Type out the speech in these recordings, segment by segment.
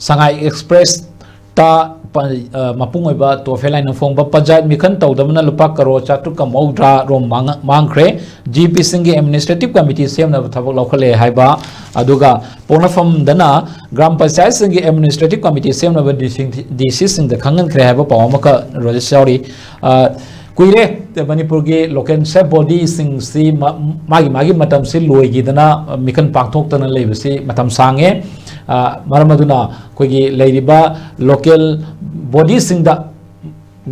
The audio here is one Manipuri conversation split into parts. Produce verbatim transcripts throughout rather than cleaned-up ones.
ꯁꯉꯥꯏ ꯑꯦꯛꯁꯄ꯭ꯔꯦꯁꯇ ꯄ-, ꯑ, ꯃꯄꯨꯡ ꯑꯣꯏꯕ ꯇꯣꯐꯦ ꯂꯥꯏꯅ ꯐꯣꯡꯕ ꯄꯟꯆꯥꯌꯠ ꯃꯤꯈꯜ ꯇꯧꯗꯕꯅ ꯂꯨꯄꯥ ꯀꯔꯣꯔ ꯆꯥꯇ꯭ꯔꯨꯛꯀ ꯃꯧꯗ꯭ꯔꯥ ꯔꯣꯝ ꯃꯥꯡ-, ꯃꯥꯡꯈ꯭ꯔꯦ꯫ ꯖꯤꯄꯤꯁꯤꯡꯒꯤ ꯑꯦꯗꯃꯤꯅꯤꯁꯇ꯭ꯔꯦꯇꯤꯚ ꯀꯃꯤꯇꯤ ꯁꯦꯝꯅꯕ ꯊꯕꯛ ꯂꯧꯈꯠꯂꯦ ꯍꯥꯏꯕ, ꯑꯗꯨꯒ ꯄꯣꯛꯅꯐꯝꯗꯅ ꯒ꯭ꯔꯥꯝ ꯄꯟꯆꯥꯌꯠꯁꯤꯡꯒꯤ ꯑꯦꯗꯃꯤꯅꯤꯁꯇ꯭ꯔꯦꯇꯤꯚ ꯀꯃꯤꯇꯤ ꯁꯦꯝꯅꯕ ꯗꯤ ꯁꯤ, ꯗꯤ ꯁꯤꯁꯤꯡꯗ ꯈꯪꯍꯟꯈ꯭ꯔꯦ ꯍꯥꯏꯕ ꯄꯥꯎ ꯑꯃꯈꯛ ꯔꯣꯖꯦꯁ ꯌꯥꯎꯔꯤ꯫ ꯑ, ꯀꯨꯏꯔꯦ ꯃꯅꯤꯄꯨꯔꯒꯤ ꯂꯣꯀꯦꯜ ꯁꯦꯜꯐ ꯕꯣꯗꯤꯁꯤꯡꯁꯤ ꯃ-, ꯃꯥꯒꯤ, ꯃꯥꯒꯤ ꯃꯇꯝꯁꯤ ꯂꯣꯏꯈꯤꯗꯅ, ꯑ, ꯃꯤꯈꯜ ꯄꯥꯡꯊꯣꯛꯇꯅ ꯂꯩꯕꯁꯤ ꯃꯇꯝ ꯁꯥꯡꯉꯦ꯫ ꯑ, ꯃꯔꯝ ꯑꯗꯨꯅ ꯑꯩꯈꯣꯏꯒꯤ ꯂꯩꯔꯤꯕ ꯂꯣꯀꯦꯜ ꯕꯣꯗꯤꯁꯤꯡꯗ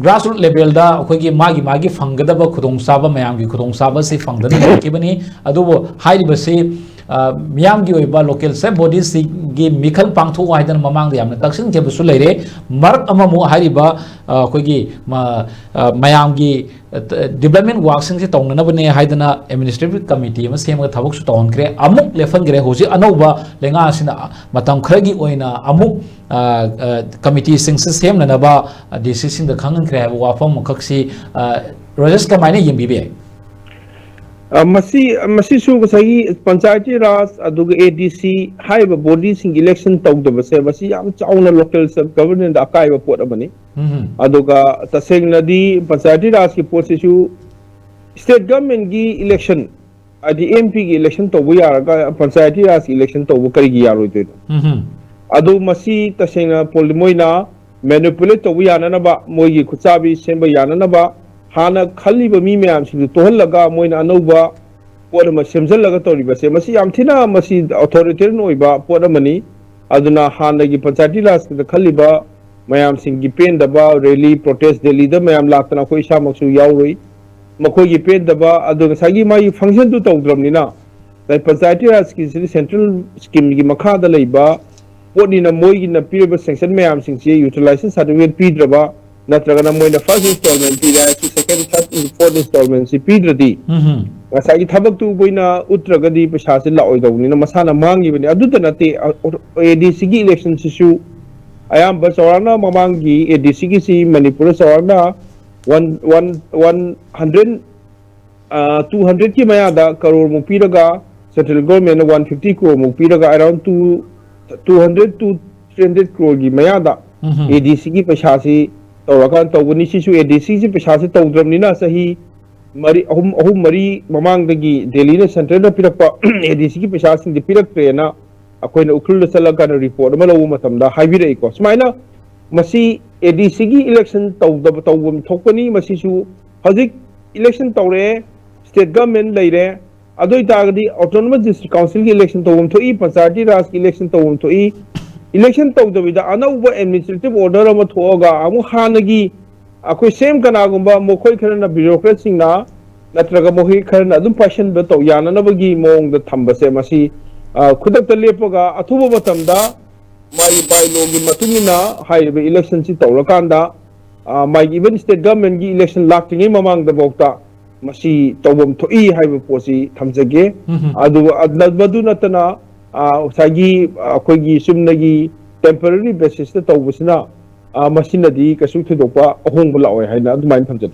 ꯒ꯭ꯔꯥꯁꯔꯨꯠ ꯂꯦꯚꯦꯜꯗ ꯑꯩꯈꯣꯏꯒꯤ ꯃꯥꯒꯤ, ꯃꯥꯒꯤ ꯐꯪꯒꯗꯕ ꯈꯨꯗꯣꯡꯆꯥꯕ, ꯃꯌꯥꯝꯒꯤ ꯈꯨꯗꯣꯡꯆꯥꯕꯁꯤ ꯐꯪꯗꯅ ꯂꯩꯔꯛꯈꯤꯕꯅꯤ꯫ ꯑꯗꯨꯕꯨ ꯍꯥꯏꯔꯤꯕꯁꯤ, ꯑ, ꯃꯤꯌꯥꯝꯒꯤ ꯑꯣꯏꯕ ꯂꯣꯀꯦꯜ ꯁꯦꯜꯐ ꯕꯣꯗꯤꯁꯤꯡꯒꯤ ꯃꯤꯈꯜ ꯄꯥꯡꯊꯣꯛꯑꯣ ꯍꯥꯏꯗꯅ ꯃꯃꯥꯡꯗ ꯌꯥꯝꯅ ꯇꯛꯁꯤꯟꯈꯤꯕꯁꯨ ꯂꯩꯔꯦ꯫ ꯃꯔꯛ ꯑꯃꯃꯨꯛ ꯍꯥꯏꯔꯤꯕ, ꯑ, ꯑꯩꯈꯣꯏꯒꯤ ꯃ-, ꯑ, ꯃꯌꯥꯝꯒꯤ, ꯑ, ꯗꯤꯕ꯭ꯂꯞꯃꯦꯟ ꯋꯥꯔꯛꯁꯤꯡꯁꯦ ꯇꯧꯅꯅꯕꯅꯦ ꯍꯥꯏꯗꯅ ꯑꯦꯗꯃꯤꯅꯤꯁꯇ꯭ꯔꯦꯇꯤꯚ ꯀꯃꯤꯇꯤ ꯑꯃ ꯁꯦꯝꯃꯒ ꯊꯕꯛꯁꯨ ꯇꯧꯍꯟꯈ꯭ꯔꯦ꯫ ꯑꯃꯨꯛ ꯂꯦꯞꯍꯟꯈ꯭ꯔꯦ꯫ ꯍꯧꯖꯤꯛ ꯑꯅꯧꯕ ꯂꯩꯉꯥꯛ ꯑꯁꯤꯅ ꯃꯇꯝ ꯈꯔꯒꯤ ꯑꯣꯏꯅ ꯑꯃꯨꯛ, ꯑ, ꯑ, ꯀꯃꯤꯇꯤꯁꯤꯡꯁꯤ ꯁꯦꯝꯅꯅꯕ, ꯑ, ꯗꯤ ꯁꯤꯁꯤꯡꯗ ꯈꯪꯍꯟꯈ꯭ꯔꯦ ꯍꯥꯏꯕ ꯋꯥꯐꯝ ꯑꯃꯈꯛꯁꯤ, ꯑ, ꯔꯣꯖꯦꯁ ꯀꯃꯥꯏꯅ ꯌꯦꯡꯕꯤꯕ ꯌꯥꯏ? ꯑ, ꯃꯁꯤ, ꯃꯁꯤꯁꯨ ꯉꯁꯥꯏꯒꯤ ꯄꯟꯆꯥꯌꯇꯤ ꯔꯥꯖ ꯑꯗꯨꯒ ꯑꯦ ꯗꯤ ꯁꯤ ꯍꯥꯏꯔꯤꯕ ꯕꯣꯗꯤꯁꯤꯡꯒꯤ ꯏꯂꯦꯛꯁꯟ ꯇꯧꯗꯕꯁꯦ, ꯃꯁꯤ ꯌꯥꯝ ꯆꯥꯎꯅ ꯂꯣꯀꯦꯜ ꯁꯦꯜꯐ ꯒꯚꯔꯟꯃꯦꯟꯗ ꯑꯀꯥꯏꯕ ꯄꯣꯠ ꯑꯃꯅꯤ꯫ ꯎꯝ꯫ ꯑꯗꯨꯒ ꯇꯁꯦꯡꯅꯗꯤ ꯄꯟꯆꯥꯌꯇꯤ ꯔꯥꯖꯀꯤ ꯄꯣꯠꯁꯤꯁꯨ ꯁ꯭ꯇꯦꯠ ꯒꯚꯔꯟꯃꯦꯟꯒꯤ ꯏꯂꯦꯛꯁꯟ, ꯍꯥꯏꯗꯤ ꯑꯦꯝ ꯄꯤꯒꯤ ꯏꯂꯦꯛꯁꯟ ꯇꯧꯕ ꯌꯥꯔꯒ ꯄꯟꯆꯥꯌꯇꯤ ꯔꯥꯖꯀꯤ ꯏꯂꯦꯛꯁꯟ ꯇꯧꯕ ꯀꯔꯤꯒꯤ ꯌꯥꯔꯣꯏꯗꯣꯏꯅꯣ? ꯎꯝ꯫ ꯑꯗꯨ ꯃꯁꯤ ꯇꯁꯦꯡꯅ ꯄꯣꯜ-, ꯃꯣꯏꯅ ꯃꯦꯅꯤꯄꯨꯂꯦꯠ ꯇꯧꯕ ꯌꯥꯅꯅꯕ, ꯃꯣꯏꯒꯤ ꯈꯨꯠꯆꯥꯕꯤ ꯁꯦꯝꯕ ꯌꯥꯅꯅꯕ, ꯍꯥꯟꯅ ꯈꯜꯂꯤꯕ ꯃꯤ ꯃꯌꯥꯝꯁꯤꯡꯗꯨ ꯇꯣꯛꯍꯜꯂꯒ ꯃꯣꯏꯅ ꯑꯅꯧꯕ ꯄꯣꯠ ꯑꯃ ꯁꯦꯝꯖꯤꯜꯂꯒ ꯇꯧꯔꯤꯕꯁꯦ, ꯃꯁꯤ ꯌꯥꯝ ꯊꯤꯅ, ꯃꯁꯤ ꯑꯣꯊꯣꯔꯤꯇꯦꯔꯤꯌꯟ ꯑꯣꯏꯕ ꯄꯣꯠ ꯑꯃꯅꯤ꯫ ꯑꯗꯨꯅ ꯍꯥꯟꯅꯒꯤ ꯄꯟꯆꯥꯌꯇꯤ ꯔꯥꯖꯇ ꯈꯜꯂꯤꯕ ꯃꯌꯥꯝꯁꯤꯡꯒꯤ ꯄꯦꯟꯗꯕ ꯔꯦꯂꯤ, ꯄ꯭ꯔꯣꯇꯦꯁ, ꯗꯦꯜꯂꯤꯗ ꯃꯌꯥꯝ ꯂꯥꯛꯇꯅ ꯑꯩꯈꯣꯏ ꯏꯁꯥꯃꯛꯁꯨ ꯌꯥꯎꯔꯨꯏ꯫ ꯃꯈꯣꯏꯒꯤ ꯄꯦꯟꯗꯕ ꯑꯗꯨ ꯉꯁꯥꯏꯒꯤ ꯃꯥꯒꯤ ꯐꯪꯁꯟꯗꯨ ꯇꯧꯗ꯭ꯔꯕꯅꯤꯅ, ꯉꯁꯥꯏ ꯄꯟꯆꯥꯌꯇꯤ ꯔꯥꯖꯀꯤꯁꯤꯗꯤ ꯁꯦꯟꯇ꯭ꯔꯦꯜ ꯁ꯭ꯀꯤꯝꯒꯤ ꯃꯈꯥꯗ ꯂꯩꯕ ꯄꯣꯠꯅꯤꯅ, ꯃꯣꯏꯒꯤꯅ ꯄꯤꯔꯤꯕ ꯁꯦꯡꯁꯟ ꯃꯌꯥꯝꯁꯤꯡꯁꯤ ꯌꯨꯇꯤꯂꯥꯏꯖꯦꯁꯟ ꯁꯥꯔꯇꯤꯐꯤꯀꯦꯠ ꯄꯤꯗ꯭ꯔꯕ, ꯅꯠꯇ꯭ꯔꯒꯅ ꯃꯣꯏꯅ ꯐꯥꯔꯁ ꯏꯟꯁꯇꯣꯜꯃꯦꯟ ꯄꯤꯔꯦ ꯍꯥꯏꯔꯁꯨ ꯁꯦꯀꯦꯟ, ꯊꯥꯔꯠ, ꯐꯣꯔꯠ ꯏꯟꯁꯇꯣꯜꯃꯦꯟꯁꯤ ꯄꯤꯗ꯭ꯔꯗꯤ, ꯎꯝ꯫ ꯉꯁꯥꯏꯒꯤ ꯊꯕꯛꯇꯨ ꯑꯩꯈꯣꯏꯅ ꯎꯠꯇ꯭ꯔꯒꯗꯤ ꯄꯩꯁꯥꯁꯦ ꯂꯥꯛꯑꯣꯏꯗꯧꯕꯅꯤꯅ ꯃꯁꯥꯅ ꯃꯥꯡꯉꯤꯕꯅꯤ꯫ ꯑꯗꯨꯇ ꯅꯠꯇꯦ, ꯑꯦ ꯗꯤ ꯁꯤꯒꯤ ꯏꯂꯦꯛꯁꯟꯁꯤꯁꯨ ꯑꯌꯥꯝꯕ ꯆꯥꯎꯔꯥꯛꯅ ꯃꯃꯥꯡꯒꯤ ꯑꯦ ꯗꯤ ꯁꯤꯒꯤꯁꯤ ꯃꯅꯤꯄꯨꯔꯗ ꯆꯥꯎꯔꯥꯛꯅ one, one, one hundred, uh, two ꯍꯟꯗ꯭ꯔꯦꯠꯀꯤ ꯃꯌꯥꯗ ꯀꯔꯣꯔꯃꯨꯛ ꯄꯤꯔꯒ, ꯁꯦꯟꯇ꯭ꯔꯦꯜ ꯒꯣꯔꯃꯦꯟꯅ ꯋꯥꯟ ꯐꯤꯐꯇꯤ ꯀ꯭ꯔꯣꯔꯃꯨꯛ ꯄꯤꯔꯒ, around two, two hundred two hundred ꯀ꯭ꯔꯣꯔꯒꯤ ꯃꯌꯥꯗ ꯎꯝ. ꯑꯦ ꯗꯤ ꯁꯤꯒꯤ ꯄꯩꯁꯥꯁꯤ ꯇꯧꯔꯀꯥꯟꯗ ꯇꯧꯕꯅꯤ꯫ ꯁꯤꯁꯨ ꯑꯦ ꯗꯤ ꯁꯤꯁꯤ ꯄꯩꯁꯥꯁꯤ ꯇꯧꯗ꯭ꯔꯕꯅꯤꯅ ꯆꯍꯤ ꯃꯔꯤ, ꯑꯍꯨꯝ, ꯑꯍꯨꯝ ꯃꯔꯤ ꯃꯃꯥꯡꯗꯒꯤ ꯗꯦꯜꯂꯤꯅ ꯁꯦꯟꯇ꯭ꯔꯦꯜꯗ ꯄꯤꯔꯛꯄ ꯑꯦ ꯗꯤ ꯁꯤꯒꯤ ꯄꯩꯁꯥꯁꯤꯡꯗꯤ ꯄꯤꯔꯛꯇ꯭ꯔꯦꯅ ꯑꯩꯈꯣꯏꯅ ꯎꯈ꯭ꯔꯨꯜꯗ ꯆꯠꯂꯀꯥꯟꯗ ꯔꯤꯄꯣꯔꯠ ꯑꯃ ꯂꯧꯕ ꯃꯇꯝꯗ ꯍꯥꯏꯕꯤꯔꯛꯏꯀꯣ꯫ ꯁꯨꯃꯥꯏꯅ ꯃꯁꯤ ꯑꯦ ꯗꯤ ꯁꯤꯒꯤ ꯏꯂꯦꯛꯁꯟ ꯇꯧꯗꯕ, ꯇꯧꯐꯝ ꯊꯣꯛꯄꯅꯤ꯫ ꯃꯁꯤꯁꯨ ꯍꯧꯖꯤꯛ ꯏꯂꯦꯛꯁꯟ ꯇꯧꯔꯛꯑꯦ, ꯁ꯭ꯇꯦꯠ ꯒꯚꯔꯟꯃꯦꯟ ꯂꯩꯔꯦ, ꯑꯗꯨ ꯑꯣꯏꯇꯥꯔꯒꯗꯤ ꯑꯣꯇꯣꯅꯣꯃꯁ ꯗꯤꯁꯇ꯭ꯔꯤꯛ ꯀꯥꯎꯟꯁꯤꯜꯒꯤ ꯏꯂꯦꯛꯁꯟ ꯇꯧꯐꯝ ꯊꯣꯛꯏ, ꯄꯟꯆꯥꯌꯇꯤ ꯔꯥꯖꯀꯤ ꯏꯂꯦꯛꯁꯟ ꯇꯧꯐꯝ ꯊꯣꯛꯏ꯫ ꯏꯂꯦꯛꯁꯟ ꯇꯧꯗꯕꯤꯗ ꯑꯅꯧꯕ ꯑꯦꯗꯃꯤꯅꯤꯁꯇ꯭ꯔꯦꯇꯤꯚ ꯑꯣꯔꯗꯔ ꯑꯃ ꯊꯣꯛꯑꯒ ꯑꯃꯨꯛ ꯍꯥꯟꯅꯒꯤ ꯑꯩꯈꯣꯏ ꯁꯦꯝ, ꯀꯅꯥꯒꯨꯝꯕ ꯃꯈꯣꯏ ꯈꯔꯅ, ꯕ꯭ꯌꯨꯔꯣꯀ꯭ꯔꯦꯠꯁꯤꯡꯅ ꯅꯠꯇ꯭ꯔꯒ ꯃꯈꯣꯏ ꯈꯔꯅ ꯑꯗꯨꯝ ꯄꯥꯏꯁꯟꯕ ꯇꯧ ꯌꯥꯅꯅꯕꯒꯤ ꯃꯑꯣꯡꯗ ꯊꯝꯕꯁꯦ, ꯃꯁꯤ, ꯑ, ꯈꯨꯗꯛꯇ ꯂꯦꯞꯄꯒ ꯑꯊꯨꯕ ꯃꯇꯝꯗ ꯃꯥꯒꯤ ꯕꯥꯏꯂꯣꯒꯤ ꯃꯇꯨꯡ ꯏꯟꯅ ꯍꯥꯏꯔꯤꯕ ꯏꯂꯦꯛꯁꯟꯁꯤ ꯇꯧꯔꯀꯥꯟꯗ, ꯑ, ꯃꯥꯒꯤ even ꯁ꯭ꯇꯦꯠ ꯒꯚꯔꯟꯃꯦꯟꯒꯤ ꯏꯂꯦꯛꯁꯟ ꯂꯥꯛꯇ꯭ꯔꯤꯉꯩ ꯃꯃꯥꯡꯗꯐꯥꯎꯗ ꯃꯁꯤ ꯇꯧꯐꯝ ꯊꯣꯛꯏ ꯍꯥꯏꯕ ꯄꯣꯠꯁꯤ ꯊꯝꯖꯒꯦ꯫ ꯎꯝ. ꯑꯗꯨꯒ ꯑ-, ꯃꯗꯨ ꯅꯠꯇꯅ, ꯑ, ꯉꯁꯥꯏꯒꯤ, ꯑ, ꯑꯩꯈꯣꯏꯒꯤ ꯆꯨꯝꯅꯒꯤ ꯇꯦꯝꯄꯔꯔꯤ ꯕꯦꯁꯤꯁꯇ ꯇꯧꯕꯁꯤꯅ, ꯑ, ꯃꯁꯤꯅꯗꯤ ꯀꯩꯁꯨ ꯊꯣꯏꯗꯣꯛꯄ ꯑꯍꯣꯡꯕ ꯂꯥꯛꯑꯣꯏ ꯍꯥꯏꯅ ꯑꯗꯨꯃꯥꯏꯅ ꯊꯝꯖꯒꯦ꯫